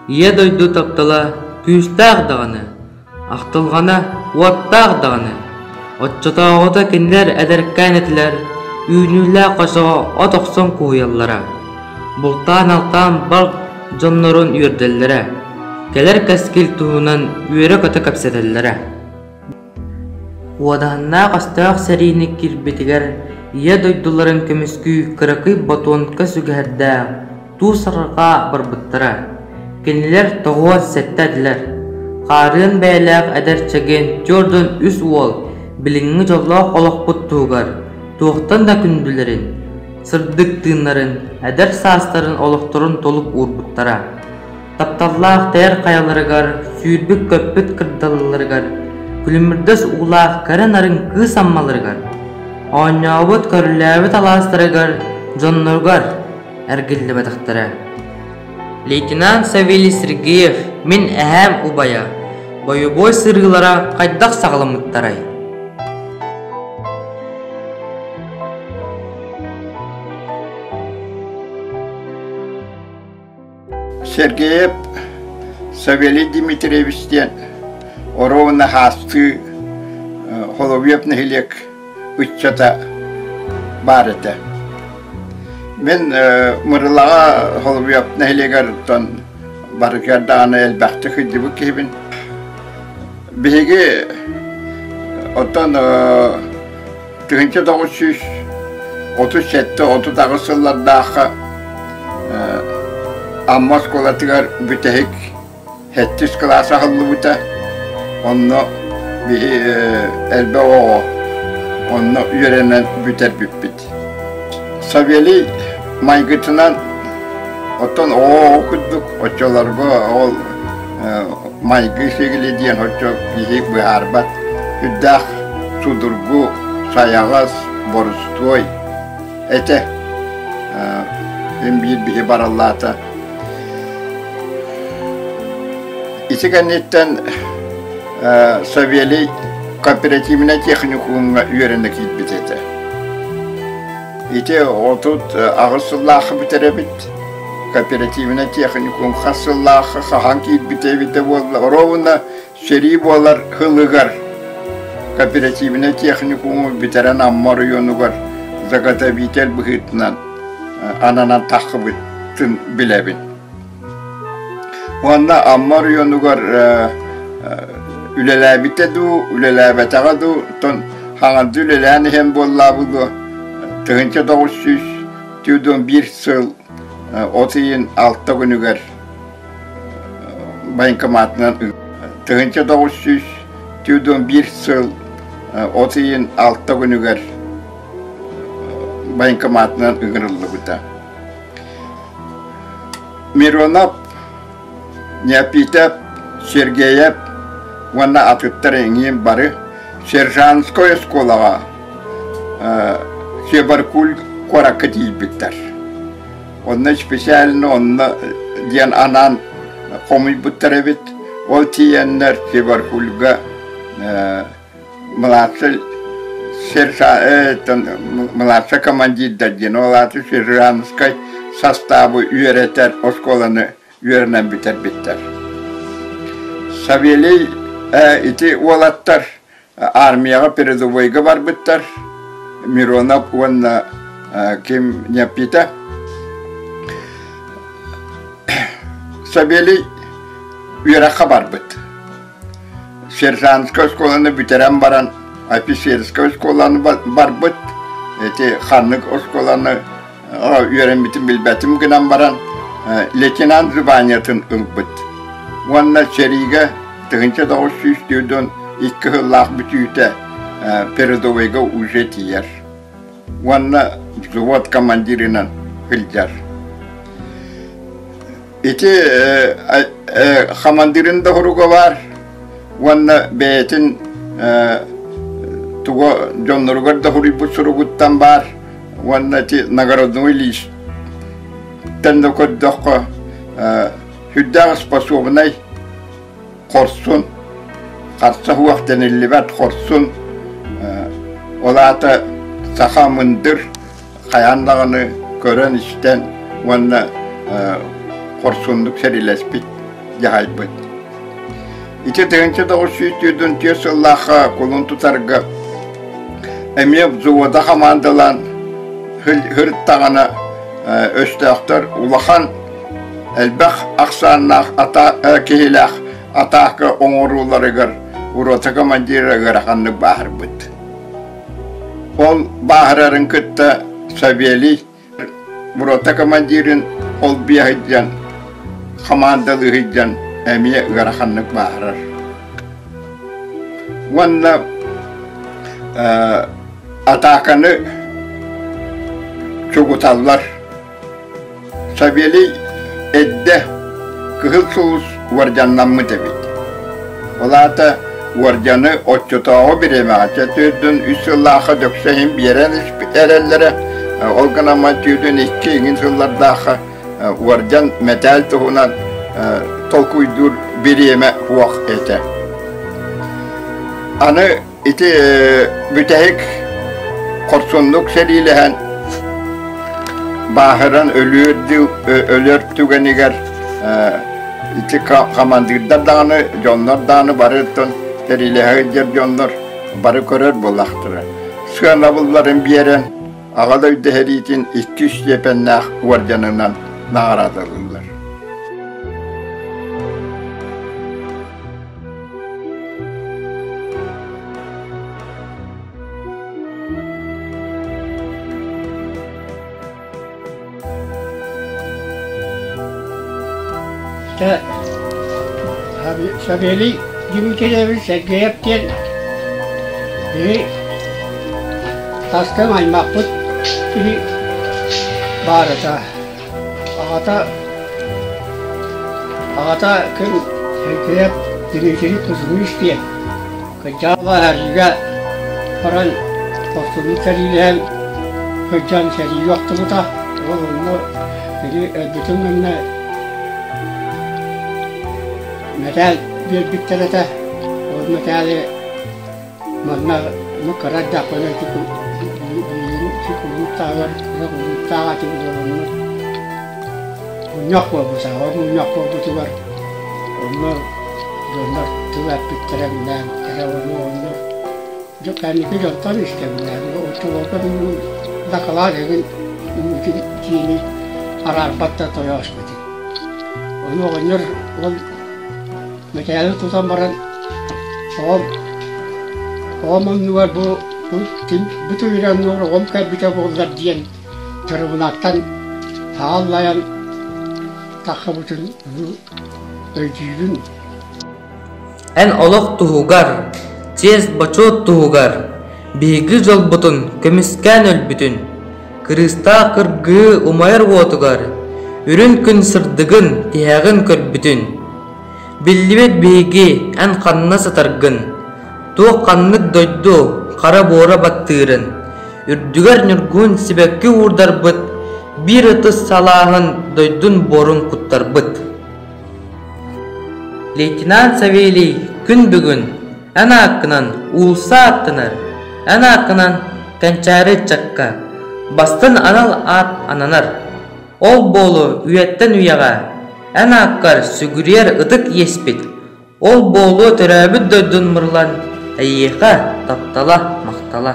Ийэ дойду таптала күүстээх даҕаны, ахтылҕана уоттаах даҕаны. Оччотооҕута кинилэр эдэркээн этилэр, үүнүүлээх хочоҕо от охсон куһуйаллара, бултаан-алтаан балт дьоннорун үөрдэллэрэ, кэлэр кэскил туһунан үөрэ-көтө кэпсэтэллэрэ. Уодаһыннаах өстөөх сэриини киирбитигэр Ийэ дойдуларын көмүскүү кыракый ботуонка сүгэһэрдээх туус арҕаа барбыттара. Кинилэр 97 этилэр. Хаарыан бэйэлээх эдэр чэгиэн 43 уол билиҥҥи дьоллоох олохпут туһугар туохтан да күндүлэрин, сырдык тыыннарын, эдэр саастарын олохторун толук уурбуттара. Тапталлаах тэйэр хайаларыгар, сүүрбүт-көппүт кырдалларыгар, күлүмүрдэс уулаах кэрэ нарын кыыс аммаларыгар, оонньообут-көрүлээбит алаастарыгар, дьонноругар эргиллибэтэхтэрэ. Лейтенант Савелий Сергеев мин эһээм убайа, бойобуой сырыылара хайдах саҕаламмыттарай? Сергеев Савелий Дмитриевич диэн оруобуна хаастыы Холобуев нэһилиэк ыччата баар этэ. Мин Мырылаҕа Холобуев нэһилиэгэр оттон барытыгар даҕаны элбэхтик сылдьыбыт киһибин. Биһиги оттон 1937-38 сыллардаахха Амма оскуолатыгар бүтэһик сэттис кылаас аһыллыбыта. Онно биһи элбэх оҕо онно үөрэнэн бүтэрбиппит. Савелий майгытынан оттон оҕо курдук оччолорго ол майгы сигили диэн оччо киһи быһаарбат үрдээх судургу сайаҕас борустуой этэ биир биһи бараллаата ити кэнниттэн Савелий кооперативнай техникумҥа үөрэнэ киирбит этэ ити 38 сыллаахха бүтэрэбит Кооперативнай техникум хас сыллаахха хаһан киирбитэ эбитэ буолла. Оруобуна сэрии буолар сылыгар кооперативнай техникуму бүтэрэн Амма оройуонугар заготовитель быһыытынан ананан таххыбытын билэбин. Уонна Амма оройуонугар үлэлээбитэ дуу, үлэлээбэтэҕэ дуу, оттон хаҥардыы үлэлээн иһэн буоллаабы дуо, 1941 сыл От ыйын алта күнүгэр военкоматынан 1941 сыл от ыйын алта күнүгэр военкоматынан ыҥырыллыбыта. Миронов, Неопитов, Сергеев уонна атыттар эҥиин бары сержантскай оскуолаҕа Чебаркуль куоракка тиийбиттэр. Онно специально онно диэн анаан хомуйбуттар эбит. Ол тиийэннэр Чебаркульга младший младший командирдар диэн ол аата сержантскай састаабы үөрэтэр оскуоланы үөрэнэн бүтэрбиттэр. Савелий ити уолаттар Армияҕа передовойга барбыттар Миронов уонна ким Няпита. Савелий үөрэххэ барбыт. Сержантскай оскуоланы бүтэрэн баран офицерскай оскуоланы барбыт. Ити ханнык оскуоланы үөрэммитин билбэтим гынан баран лейтенант званиетын ылбыт уонна сэриигэ 1942 сыллаах бүтүүтэ передовойга уже тиийэр уонна взвод командирынан сылдьар. Ити хамандыырын да хоруга баар уонна бэйэтин туга дьонноругар да хоруйбут суругуттан баар уонна ити наградной лист-тэн да көрдөххө сүрдээх способнай хорсун харса суох дэниллибэт хорсун ол аата саха мындыр хайаан даҕаны көрөн-истэн уонна хорсуннук сэриилэспит. дьаһайбыт. Ити 1944 сыллаахха кулун тутарга эмиэ взвода хамаандалаан сырыттаҕына өстөөхтөр улахан элбэх ахсааннаах киһилээх атаака оҥорууларыгар рота командира ыараханнык бааһырбыт. Ол бааһырарын кытта Савелий рота командирын ол биэһиддьэн хамаандалыыһыйдьан эмиэ ыараханнык бааһырар. Уонна атааканы чугуталлар. Савелий эрдэ Кыһыл Сулус уордьаннаммыт эбит. Ол аата уордьаны оччотооҕу бириэмэҕэ чэ төрдүн үс сыллаахха дөксө иһин биэрэн эрэллэрэ, ол гынан түүтүн икки иҥин сыллардаахха уордьан мэтээл туһунан толкуйдуур бириэмэ суох этэ. Аны Ити бүтэһик хорсуннук сэриилэһэн бааһыран өлүөр өлөр түгэнигэр ити хамандыырдар даҕаны, дьоннор даҕаны бары оттон сэриилэһэ сылдьар дьоннор бары көрөр буоллахтара. Сыанабылларын биэрэн Аҕа дойду сэриитин икки истиэпэннээх уордьанынан наҕараадалыыллар. Савелий Дмитриевич Сергеев диэн биһи тастан аймахпыт киһи баар этэ. Аҕата аҕата күн Сергеев Дмитрий Кузьмич диэн Кырдьаҕа сэриигэ баран хорсуннук сэриилэһэн сылдьан сэриигэ охтубута. Ол онно кини өлбүтүн кэннэ мэтээл биэрбиттэр этэ. Ол мэтээли манна ну кыра эрдэхпинэ ити кулууптааҕар кыра кулууптаах этим онно мунньах буолбута. Ол мунньах буолбутугар онно дьоннор тыл эппиттэрэ билээбиттэрэ ону онно кэнники дьонтон истэбинэ оччолорго дакылаат эҥин дьиэни араарбат да тойооспут ону оҕонньор ол мэтээли тутан баран оҕом оҕом оннугар бу бу түгүрэ оннугар оҕом кэлбитэ буоллар диэн тырыбынаттан тааллайан таххыбытын өйдүүбүн. Эн олох туһугар, чиэс-бочуот туһугар биһиги дьолбутун көмүскээн өлбүтүн, кырыыстаах кыргыы умайар уотугар үрүҥ күн сырдыгын тиһэҕин көрбүтүн. Биллибэт биһиги эн ханна сытаргын, туох ханнык дойду хара буора баттыырын, Үрдүгэр ньургуһун сибэкки уурдарбыт, биир ытыс салааһын дойдун буорун куттарбыт. Лейтенант Савелий күн бүгүн эн ааккынан уулусса ааттанар, эн ааккынан кэнчээри ыччакка бастын анал аат ананар. Ол буолу үйэттэн үйэҕэ эн ааккар сүгүрүйэр ытык иэспит, ол буолуо төрөөбүт дойдун мырлан эйиэхэ таптала, махтала.